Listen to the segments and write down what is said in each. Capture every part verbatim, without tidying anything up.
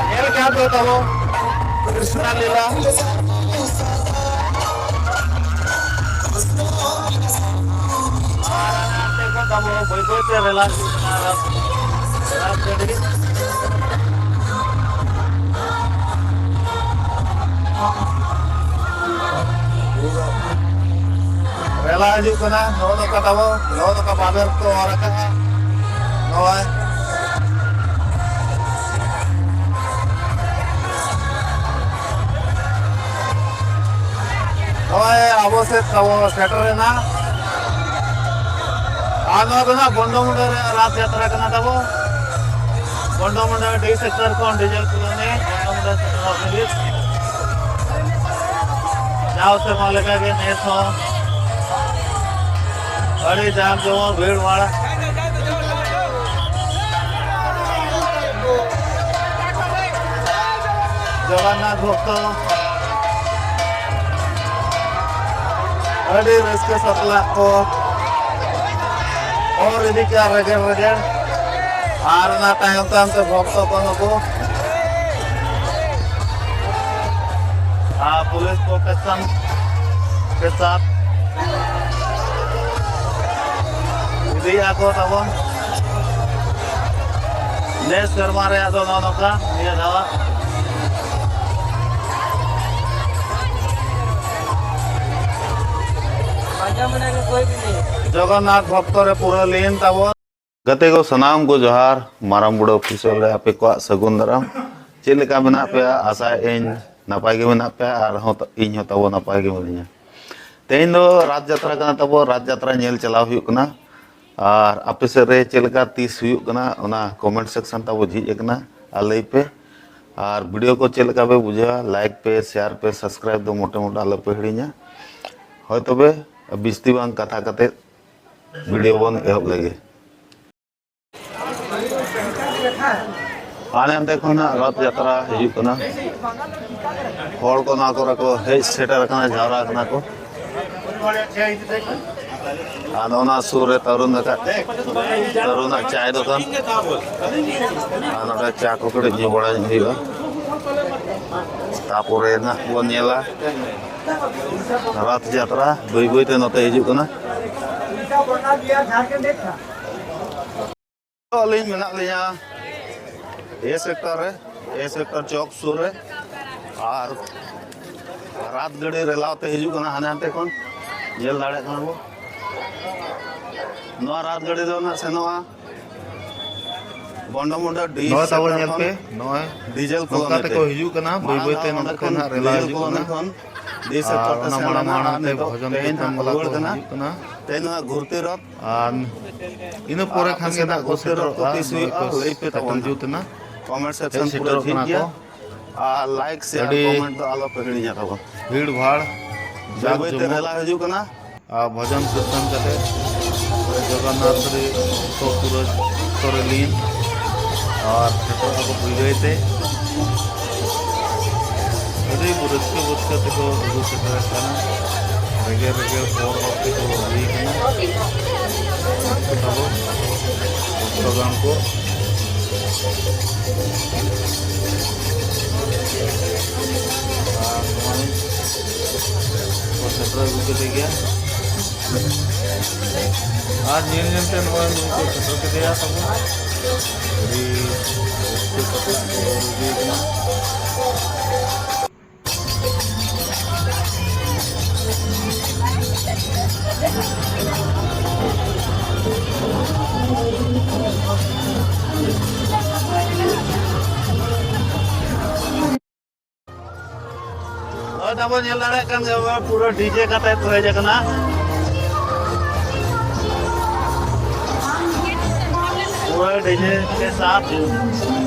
ᱧᱮᱞ ᱠᱮᱫ ᱫᱚ ᱛᱟᱵᱚ ᱠᱨᱤᱥᱱᱟ ᱞᱤᱞᱟ᱾ ᱟᱨ ᱦᱟᱱᱛᱮ ᱠᱷᱚᱱ ᱛᱟᱵᱚ ᱵᱟᱹᱭ ᱵᱟᱹᱭ ᱛᱮ ᱨᱮᱞᱟ ᱦᱤᱡᱩᱜ ᱠᱟᱱᱟ, ᱨᱟᱥ-, ᱨᱟᱥ ᱜᱟᱹᱰᱤ᱾ ᱨᱮᱞᱟ ᱦᱤᱡᱩᱜ ᱠᱟᱱᱟ, ᱱᱚᱜᱼᱚ ᱱᱚᱝᱠᱟ ᱛᱟᱵᱚ, ᱱᱚᱜᱼᱚ ᱱᱚᱝᱠᱟ ᱵᱟᱵᱮᱨ ᱠᱚ ᱚᱨ ᱟᱠᱟᱫᱼᱟ᱾ ᱱᱚᱜᱼᱚᱭ᱾ ᱱᱚᱜᱼᱚᱭ ᱟᱵᱚ ᱥᱮᱫ ᱛᱟᱵᱚ ᱥᱮᱴᱮᱨ ᱮᱱᱟ᱾ ᱟᱨ ᱱᱚᱣᱟ ᱫᱚ ᱱᱟᱜ ᱵᱚᱱᱰᱚ ᱢᱩᱱᱰᱟᱹ ᱨᱮᱭᱟᱜ ᱨᱟᱛ ᱡᱟᱛᱨᱟ ᱠᱟᱱᱟ ᱛᱟᱵᱚ᱾ ᱵᱚᱱᱰᱚ ᱢᱩᱱᱰᱟᱹ ᱰᱤ ᱥᱮᱠᱴᱚᱨ ᱠᱷᱚᱱ ᱰᱤᱡᱮᱞ ᱠᱚᱞᱚᱱᱤ, ᱵᱚᱱᱰᱚ ᱢᱩᱱᱰᱟᱹ ᱥᱮᱴᱮᱨᱚᱜ ᱞᱟᱹᱜᱤᱫ᱾ ᱡᱟᱣ ᱥᱮᱨᱢᱟ ᱞᱮᱠᱟᱜᱮ ᱱᱮᱥ ᱦᱚᱸ ᱟᱹᱰᱤ ᱡᱟᱸᱠ ᱡᱚᱢᱚᱠ ᱵᱷᱤᱲ ᱵᱷᱟᱲ᱾ ᱡᱚᱜᱚᱱᱱᱟᱛᱷ ᱵᱷᱚᱠᱛᱚ ᱟᱹᱰᱤ ᱨᱟᱹᱥᱠᱟᱹ ᱥᱟᱛᱞᱟᱜ ᱠᱚ ᱦᱚᱨ ᱤᱫᱤ ᱠᱮᱜᱼᱟ ᱨᱮᱜᱮᱲ ᱨᱮᱜᱮᱲ᱾ ᱟᱨ ᱚᱱᱟ ᱛᱟᱭᱚᱢ ᱛᱟᱭᱚᱢ ᱛᱮ ᱵᱷᱚᱠᱛᱚ ᱠᱚ ᱱᱩᱠᱩ ᱟᱨ ᱯᱩᱞᱤᱥ ᱯᱨᱚᱴᱮᱠᱥᱚᱱ ᱠᱮ ᱥᱟᱛᱷ ᱤᱫᱤᱭᱮᱜᱼᱟ ᱠᱚ ᱛᱟᱵᱚᱱ᱾ ᱱᱮᱥ ᱥᱮᱨᱢᱟ ᱨᱮᱭᱟᱜ ᱫᱚ ᱱᱚᱜᱼᱚ ᱱᱚᱝᱠᱟ ᱱᱤᱭᱟᱹ ᱫᱷᱟᱣᱟᱜ᱾ ᱡᱚᱜᱚᱱᱱᱟᱛᱷ ᱵᱷᱚᱠᱛᱚ ᱨᱮ ᱯᱩᱨᱟᱹ ᱞᱤᱱ ᱛᱟᱵᱚᱱ᱾ ᱜᱟᱛᱮ ᱠᱚ ᱥᱟᱱᱟᱢ ᱠᱚ ᱡᱚᱦᱟᱨ, ᱢᱟᱨᱟᱝ ᱵᱩᱨᱩ ᱚᱯᱷᱤᱥᱤᱭᱟᱞ ᱨᱮ ᱟᱯᱮ ᱠᱚᱣᱟᱜ ᱥᱟᱹᱜᱩᱱ ᱫᱟᱨᱟᱢ᱾ ᱪᱮᱫ ᱞᱮᱠᱟ ᱢᱮᱱᱟᱜ ᱯᱮᱭᱟ? ᱟᱥᱟᱭᱮᱫ ᱟᱹᱧ ᱱᱟᱯᱟᱭ ᱜᱮ ᱢᱮᱱᱟᱜ ᱯᱮᱭᱟ, ᱟᱨᱦᱚᱸ ᱛᱟ-, ᱤᱧ ᱦᱚᱸ ᱛᱟᱵᱚ ᱱᱟᱯᱟᱭ ᱜᱮ ᱢᱤᱱᱟᱹᱧᱟ᱾ ᱛᱮᱦᱮᱧ ᱫᱚ ᱨᱟᱛ ᱡᱟᱛᱨᱟ ᱠᱟᱱᱟ ᱛᱟᱵᱚ, ᱨᱟᱛ ᱡᱟᱛᱨᱟ ᱧᱮᱞ ᱪᱟᱞᱟᱣ ᱦᱩᱭᱩᱜ ᱠᱟᱱᱟ᱾ ᱟᱨ ᱟᱯᱮ ᱥᱮᱫ ᱨᱮ ᱪᱮᱫ ᱞᱮᱠᱟ ᱛᱤᱥ ᱦᱩᱭᱩᱜ ᱠᱟᱱᱟ, ᱚᱱᱟ ᱠᱚᱢᱮᱱᱴ ᱥᱮᱠᱥᱚᱱ ᱛᱟᱵᱚ ᱡᱷᱤᱡ ᱟᱠᱟᱱᱟ, ᱟᱨ ᱞᱟᱹᱭ ᱯᱮ᱾ ᱟᱨ ᱵᱷᱤᱰᱤᱭᱳ ᱠᱚ ᱪᱮᱫ ᱞᱮᱠᱟ ᱯᱮ ᱵᱩᱡᱷᱟᱹᱣᱟ, ᱞᱟᱭᱤᱠ ᱯᱮ, ᱥᱮᱭᱟᱨ ᱯᱮ, ᱥᱟᱵᱥᱠᱨᱟᱭᱤᱵ ᱫᱚ ᱢᱚᱴᱮ ᱢᱚᱴᱮ ᱟᱞᱚ ᱯᱮ ᱦᱤᱲᱤᱧᱟ᱾ ᱦᱳᱭ ᱛᱚᱵᱮ, ᱵᱤᱥᱛᱤ ᱵᱟᱝ ᱠᱟᱛᱷᱟ ᱠᱟᱛᱮ video ᱵᱚᱱ ᱮᱦᱚᱵ ᱞᱮᱜᱮ᱾ ᱦᱟᱱᱮ ᱦᱟᱱᱛᱮ ᱠᱷᱚᱱ ᱦᱟᱸᱜ ᱨᱚᱛᱷ ᱡᱟᱛᱨᱟ ᱦᱤᱡᱩᱜ ᱠᱟᱱᱟ᱾ ᱦᱚᱲ ᱠᱚ ᱱᱚᱣᱟ ᱠᱚᱨᱮ ᱠᱚ ᱦᱮᱡ ᱥᱮᱴᱮᱨ ᱟᱠᱟᱱᱟ, ᱡᱟᱣᱨᱟ ᱟᱠᱟᱱᱟ ᱠᱚ᱾ ᱟᱨ ᱚᱱᱟ ᱥᱩᱨ ᱨᱮ ᱛᱟᱹᱨᱩᱱ ᱟᱠᱟᱫ, ᱛᱟᱹᱨᱩᱱᱟᱜ ᱪᱟᱭ ᱫᱚᱠᱟᱱ᱾ ᱟᱨ ᱱᱚᱰᱮ ᱪᱟ ᱠᱚ ᱠᱟᱹᱴᱤᱡ ᱧᱩ ᱵᱟᱲᱟ ᱧᱚᱜ ᱦᱩᱭᱩᱜᱼᱟ᱾ ᱛᱟᱯᱚᱨᱮ ᱱᱟᱜ ᱵᱚᱱ ᱧᱮᱞᱟ ᱨᱟᱛ ᱡᱟᱛᱨᱟ ᱵᱟᱹᱭ ᱵᱟᱹᱭ ᱛᱮ ᱱᱚᱛᱮ ᱦᱤᱡᱩᱜ ᱠᱟᱱᱟ᱾ ᱟᱹᱞᱤᱧ ᱢᱮᱱᱟᱜ ᱞᱤᱧᱟ A sector ᱨᱮ, A sector ᱪᱚᱠ ᱥᱩᱨ ᱨᱮ᱾ ᱟᱨ ᱨᱟᱛ ᱜᱟᱹᱰᱤ ᱨᱮᱞᱟᱣ ᱛᱮ ᱦᱤᱡᱩᱜ ᱠᱟᱱᱟ ᱦᱟᱱᱮ ᱦᱟᱱᱛᱮ ᱠᱷᱚᱱ, ᱧᱮᱞ ᱫᱟᱲᱮᱭᱟᱜ ᱠᱟᱱᱟ ᱵᱚ᱾ ᱱᱚᱣᱟ ᱨᱟᱛ ᱜᱟᱹᱰᱤ ᱫᱚ ᱱᱟᱜ ᱥᱮᱱᱚᱜᱼᱟ ᱵᱚᱱᱰᱚ ᱢᱩᱱᱰᱟ D ᱱᱚᱜᱼᱚᱭ ᱛᱟᱵᱚᱱ sector ᱧᱮᱞ ᱠᱷᱚᱱ ᱯᱮ, ᱱᱚᱜᱼᱚᱭ ᱰᱤᱡᱮᱞ ᱱᱚᱝᱠᱟ ᱠᱚᱞᱚᱱᱤ ᱛᱮ᱾ ᱛᱮᱠᱚ ᱦᱤᱡᱩᱜ ᱠᱟᱱᱟ, ᱵᱟᱹᱭ ᱢᱟᱲᱟᱝ ᱵᱟᱹᱭ ᱫᱚ ᱛᱮ ᱚᱸᱰᱮ ᱱᱚᱝᱠᱟ ᱠᱷᱚᱱ ᱱᱟᱜ ᱨᱮᱞᱟ ᱰᱤᱡᱮᱞ ᱦᱤᱡᱩᱜ ᱠᱚᱞᱚᱱᱤ ᱠᱟᱱᱟ᱾ ᱠᱷᱚᱱ D ᱟᱨ sector ᱛᱮ ᱚᱱᱟ ᱥᱮᱱ ᱢᱟᱲᱟᱝ ᱞᱮᱱᱟ, ᱢᱟᱲᱟᱝ ᱟᱨ ᱛᱮ ᱱᱤᱛᱚᱜ ᱵᱷᱚᱡᱚᱱ ᱛᱮᱦᱮᱧ ᱠᱤᱨᱛᱚᱱ ᱦᱟᱸᱜ ᱵᱟᱞᱟ ᱠᱚ ᱨᱩᱣᱟᱹᱲ ᱠᱟᱱᱟ᱾ ᱦᱤᱡᱩᱜ ᱠᱟᱱᱟ᱾ ᱛᱮᱦᱮᱧ ᱱᱚᱣᱟ ᱜᱷᱩᱨᱛᱤ ᱨᱚᱛᱷ᱾ ᱟᱨ ᱤᱱᱟᱹ ᱯᱚᱨᱮ ᱟᱯᱮ ᱠᱷᱟᱱ ᱜᱮ ᱥᱮᱫ ᱱᱟᱜ ᱠᱚ ᱜᱷᱩᱨᱛᱤ ᱨᱚᱛᱷ ᱥᱮᱴᱮᱨᱚᱜᱼᱟ, ᱠᱚ ᱛᱤᱥ ᱱᱚᱜᱼᱚᱭ ᱦᱩᱭᱩᱜᱼᱟ, ᱠᱚ ᱞᱟᱹᱭ ᱯᱮ ᱥᱮᱴᱮᱨ ᱛᱟᱵᱚᱱ ᱡᱩᱛ ᱱᱟᱜ᱾ ᱮᱱᱟ᱾ Comment ᱦᱮᱡ section ᱯᱩᱨᱟᱹ ᱥᱮᱴᱮᱨᱚᱜ ᱡᱷᱤᱡ ᱠᱟᱱᱟ ᱜᱮᱭᱟ᱾ ᱠᱚ᱾ ᱟᱨ like, share, ᱟᱹᱰᱤ comment ᱫᱚ ᱟᱞᱚ ᱯᱮ ᱦᱤᱲᱤᱧᱟ ᱛᱟᱵᱚᱱ᱾ ᱵᱷᱤᱲ ᱵᱷᱟᱲ, ᱵᱟᱹᱭ ᱡᱟᱠ ᱵᱟᱹᱭ ᱛᱮ ᱡᱚᱢᱚᱠ᱾ ᱨᱮᱞᱟ ᱦᱤᱡᱩᱜ ᱠᱟᱱᱟ᱾ ᱟᱨ ᱵᱷᱚᱡᱚᱱ ᱠᱤᱨᱛᱚᱱ ᱠᱟᱛᱮ ᱡᱚᱜᱚᱱᱱᱟᱛᱷ ᱨᱮ ᱠᱚ ᱯᱩᱨᱟᱹ ᱚᱠᱛᱚ ᱨᱮ ᱞᱤᱱ ᱟᱨ ᱥᱮᱴᱮᱨᱚᱜ ᱟᱠᱚ ᱵᱟᱹᱭ ᱵᱟᱹᱭ ᱛᱮ᱾ ᱟᱹᱰᱤ ᱨᱟᱹᱥᱠᱟᱹ ᱵᱟᱹᱥᱠᱟᱹ ᱛᱮᱠᱚ ᱟᱹᱜᱩ ᱥᱮᱴᱮᱨ ᱟᱠᱟᱱᱟ᱾ ᱨᱮᱸᱜᱮᱡ ᱨᱮᱸᱜᱮᱡ ᱦᱚᱲ ᱦᱚᱲ ᱛᱮᱠᱚ ᱦᱩᱭ ᱠᱟᱱᱟ᱾ ᱟᱵᱚ ᱵᱷᱚᱠᱛᱚᱜᱟᱱ ᱠᱚ᱾ ᱟᱨ ᱱᱚᱜᱼᱚᱭ ᱠᱚ ᱥᱮᱴᱮᱨ ᱟᱹᱜᱩ ᱠᱮᱫᱮ ᱜᱮᱭᱟ᱾ ᱟᱨ ᱧᱮᱞ ᱧᱮᱞ ᱛᱮ ᱱᱚᱜᱼᱚᱭ ᱱᱩᱭ ᱠᱚ ᱥᱮᱴᱮᱨ ᱠᱮᱫᱮᱭᱟ ᱛᱟᱵᱚᱱ᱾ ᱟᱹᱰᱤ ᱨᱟᱹᱥᱠᱟᱹ ᱥᱟᱹᱛ ᱠᱚ ᱦᱩᱭ ᱠᱟᱱᱟ᱾ ᱱᱚᱜᱼᱚᱭ ᱛᱟᱵᱚᱱ ᱧᱮᱞ ᱫᱟᱲᱮᱭᱟᱜ ᱠᱟᱱ ᱜᱮᱭᱟ, ᱯᱩᱨᱟᱹ DJ ᱠᱟᱛᱮ ᱯᱮᱨᱮᱡ ᱟᱠᱟᱱᱟ᱾ ᱯᱩᱨᱟᱹ DJ ᱠᱮ ᱥᱟᱛᱷ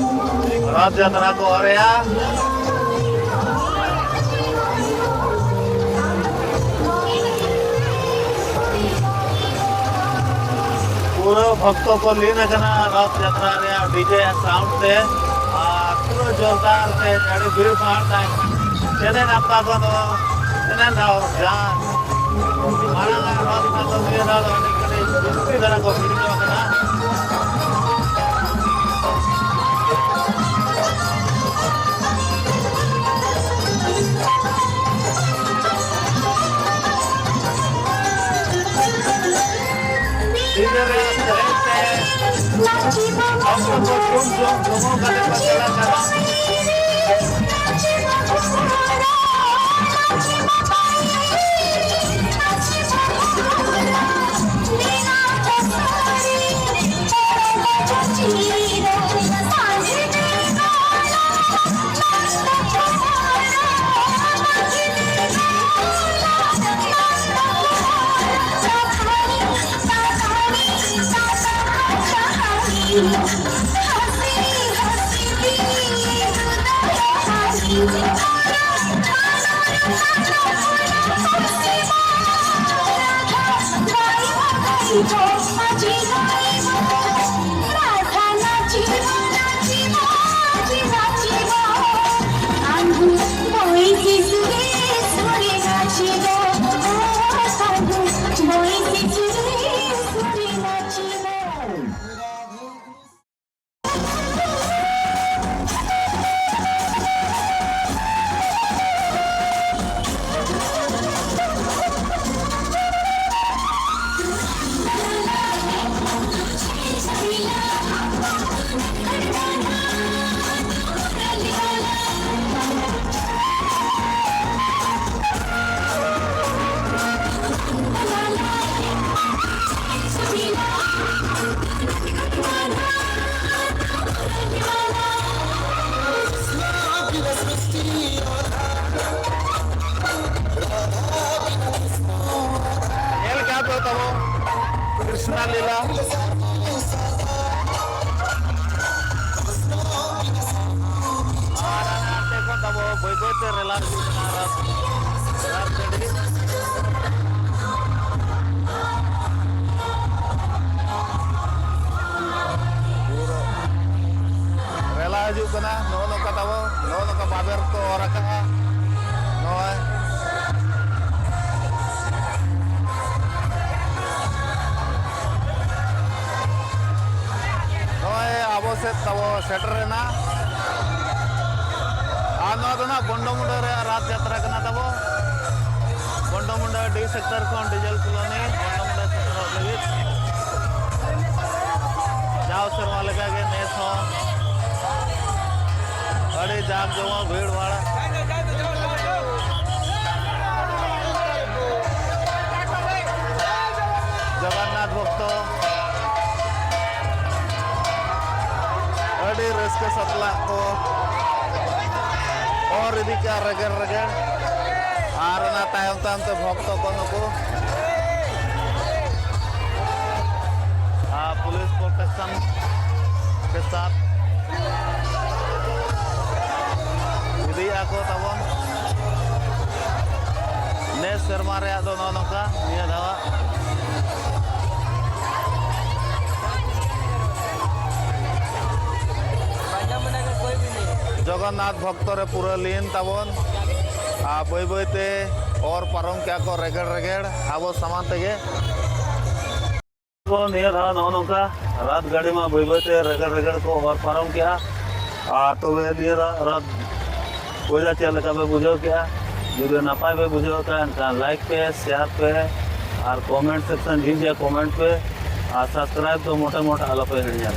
ᱨᱟᱛᱷ ᱡᱟᱛᱨᱟ ᱠᱚ ᱦᱚᱨᱮᱭᱟ᱾ ᱚᱠᱛᱚ ᱠᱚ ᱞᱤᱱ ᱟᱠᱟᱱᱟ ᱨᱚᱛᱷ ᱡᱟᱛᱨᱟ ᱨᱮᱭᱟᱜ ᱰᱤᱡᱮ ᱥᱟᱣᱩᱱᱰ ᱛᱮ, ᱟᱨ ᱯᱩᱨᱟᱹ ᱡᱳᱨᱫᱟᱨ ᱛᱮ ᱟᱹᱰᱤ ᱵᱷᱤᱲ ᱵᱷᱟᱲ ᱛᱟᱦᱮᱸ ᱠᱟᱱᱟ᱾ ᱪᱮᱞᱮᱧ ᱟᱯᱛᱟ ᱠᱚ ᱫᱚ ᱛᱤᱱᱟᱹᱜ ᱫᱷᱟᱣ ᱡᱟᱦᱟᱸ ᱢᱟᱲᱟᱝ ᱟᱜ ᱨᱚᱛᱷ ᱠᱷᱚᱱ ᱫᱚ ᱱᱤᱭᱟᱹ ᱫᱷᱟᱣ ᱫᱚ ᱟᱹᱰᱤ ᱠᱟᱹᱴᱤᱡ ᱡᱟᱹᱥᱛᱤ ᱫᱷᱟᱨᱟ ᱠᱚ ᱵᱷᱤᱲ ᱧᱚᱜ ᱟᱠᱟᱱᱟ᱾ ᱰᱤᱡᱮ ᱨᱮᱭᱟᱜ ᱥᱮᱨᱮᱧ ᱛᱮ ᱦᱚᱲ ᱠᱚᱠᱚ ᱡᱷᱩᱢ ᱡᱷᱩᱢ ᱡᱷᱩᱢᱩᱨ ᱠᱟᱛᱮ ᱠᱚ ᱪᱟᱞᱟᱜ ᱠᱟᱱᱟ᱾ ᱧᱮᱞ ᱠᱮᱜᱼᱟ ᱯᱮ ᱛᱟᱵᱚ ᱠᱨᱤᱥᱱᱟ ᱞᱤᱞᱟ᱾ ᱟᱨ ᱦᱟᱱᱛᱮ ᱠᱷᱚᱱ ᱛᱟᱵᱚ ᱵᱟᱹᱭ ᱵᱟᱹᱭ ᱛᱮ ᱨᱮᱞᱟ ᱦᱤᱡᱩᱜ ᱠᱟᱱᱟ, ᱨᱟᱛ, ᱨᱟᱛ ᱜᱟᱹᱰᱤ᱾ ᱥᱮᱴᱮᱨᱮᱱᱟ᱾ ᱟᱨ ᱱᱚᱣᱟ ᱫᱚ ᱱᱟᱜ ᱵᱚᱱᱰᱚᱢᱩᱰᱟᱹ ᱨᱮᱭᱟᱜ ᱨᱟᱛ ᱡᱟᱛᱨᱟ ᱠᱟᱱᱟ ᱛᱟᱵᱚ᱾ ᱵᱚᱱᱰᱚᱢᱩᱰᱟᱹ ᱰᱤ ᱥᱮᱠᱴᱚᱨ ᱠᱷᱚᱱ ᱰᱤᱡᱮᱞ ᱠᱚᱞᱚᱱᱤ ᱵᱚᱱᱰᱚᱢᱩᱰᱟᱹ ᱥᱮᱴᱮᱨᱚᱜ ᱞᱟᱹᱜᱤᱫ ᱡᱟᱣ ᱥᱮᱨᱢᱟ ᱞᱮᱠᱟᱜᱮ ᱱᱮᱥ ᱦᱚᱸ ᱟᱹᱰᱤ ᱡᱟᱠ ᱡᱚᱢᱚᱠ ᱵᱷᱤᱲ ᱵᱷᱟᱲ᱾ ᱡᱚᱜᱚᱱᱱᱟᱛᱷ ᱵᱷᱚᱠᱛᱚ ᱟᱹᱰᱤ ᱨᱟᱹᱥᱠᱟᱹ ᱥᱟᱛᱞᱟᱜ ᱠᱚ ᱚᱨ ᱤᱫᱤ ᱠᱮᱜᱼᱟ ᱨᱮᱜᱮᱲ ᱨᱮᱜᱮᱲ᱾ ᱟᱨ ᱚᱱᱟ ᱛᱟᱭᱚᱢ ᱛᱟᱭᱚᱢ ᱛᱮ ᱵᱷᱚᱠᱛᱚ ᱠᱚ ᱱᱩᱠᱩ, ᱟᱨ ᱯᱩᱞᱤᱥ ᱯᱨᱚᱴᱮᱠᱥᱚᱱ ᱠᱮ ᱥᱟᱛᱷ ᱤᱫᱤᱭᱮᱜᱼᱟ ᱠᱚ ᱛᱟᱵᱚᱱ᱾ ᱱᱮᱥ ᱥᱮᱨᱢᱟ ᱨᱮᱭᱟᱜ ᱫᱚ ᱱᱚᱜᱼᱚ ᱱᱚᱝᱠᱟ ᱱᱤᱭᱟᱹ ᱫᱷᱟᱣᱟᱜ᱾ ᱡᱚᱜᱚᱱᱱᱟᱛᱷ ᱵᱷᱚᱠᱛᱚ ᱨᱮ ᱯᱩᱨᱟᱹ ᱞᱤᱱ ᱛᱟᱵᱚᱱ᱾ ᱟᱨ ᱵᱟᱹᱭ ᱵᱟᱹᱭ ᱛᱮ ᱚᱨ ᱯᱟᱨᱚᱢ ᱠᱮᱜᱼᱟ ᱠᱚ ᱨᱮᱜᱮᱲ ᱨᱮᱜᱮᱲ ᱟᱵᱚ ᱥᱟᱢᱟᱝ ᱛᱮᱜᱮ᱾ ᱠᱚ ᱱᱤᱭᱟᱹ ᱫᱷᱟᱣ ᱱᱚᱜᱼᱚ ᱱᱚᱝᱠᱟ ᱨᱟᱛ ᱜᱟᱹᱰᱤ ᱢᱟ ᱵᱟᱹᱭ ᱵᱟᱹᱭ ᱛᱮ ᱨᱮᱜᱮᱲ ᱨᱮᱜᱮᱲ ᱠᱚ ᱚᱨ ᱯᱟᱨᱚᱢ ᱠᱮᱜᱼᱟ᱾ ᱟᱨ ᱛᱚᱵᱮ ᱱᱤᱭᱟᱹ ᱫᱷᱟᱣ ᱨᱟᱛ ᱯᱩᱡᱟ ᱪᱮᱫ ᱞᱮᱠᱟ ᱯᱮ ᱵᱩᱡᱷᱟᱹᱣ ᱠᱮᱜᱼᱟ? ᱡᱩᱫᱤ ᱱᱟᱯᱟᱭ ᱯᱮ ᱵᱩᱡᱷᱟᱹᱣ ᱠᱷᱟᱱ ᱮᱱᱠᱷᱟᱱ ᱞᱟᱭᱤᱠ ᱯᱮ, ᱥᱮᱭᱟᱨ ᱯᱮ ᱟᱨ ᱠᱚᱢᱮᱱᱴ ᱥᱮᱠᱥᱚᱱ ᱡᱷᱤᱡ ᱨᱮᱭᱟᱜ ᱠᱚᱢᱮᱱᱴ ᱯᱮ ᱟᱨ ᱥᱟᱵᱥᱠᱨᱟᱭᱤᱵ ᱫᱚ ᱢᱚᱴᱮ ᱢᱚᱴᱮ ᱟᱞᱚ ᱯᱮ ᱦᱤᱲᱤᱧᱟ᱾